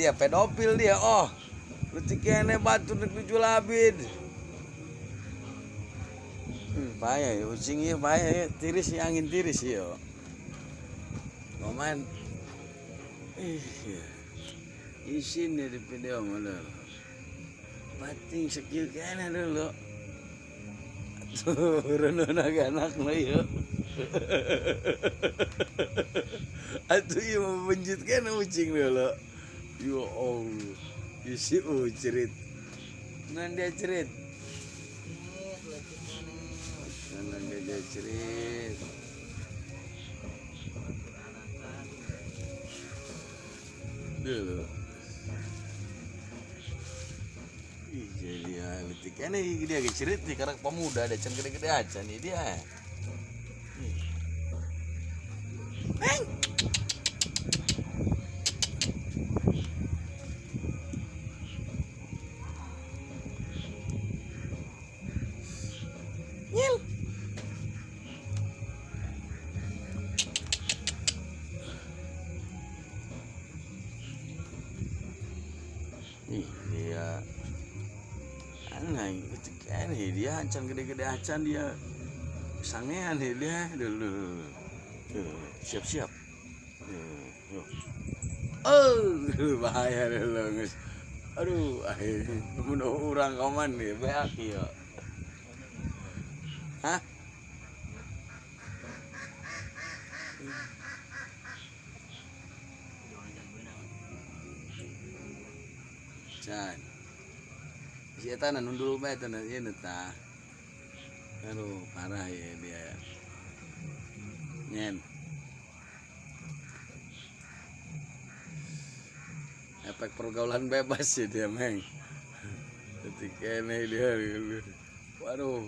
Dia pedofil dia, oh. Leutik keneh batur rek dijulabid. Bahaya ya ucing ieu, bahaya ya, tiris ya, angin tiris ieu. Momen. Ih, ya. Isin dia di video mah dulu. Bating sakieu keneh dulu. Tuh, reuneuhna ge anakna ieu. Atuh ieu mah benjit keneh ucing dulu. Ya Allah, isi cerit. Nan dia cerit. Nan dia cerit. Dulu. Ih, jadi leutik keneh dia ge cerit nih karak pemuda ada can gede-gede acan nih dia. Neng. Nyil. Ih, dia aneh itu kan dia acan gede-gede acan dia sangean dia dulu. Siap-siap. Oh, bahaya dulu guys. Aduh, akhirnya mun urang koman nih beak ieu. Hah? Can. Si eta na nundul bae teh ieu tah. Aduh, parah ya dia. Nyen. Efek pergaulan bebas sih dia, Meng. Ketika ini dia. Waduh.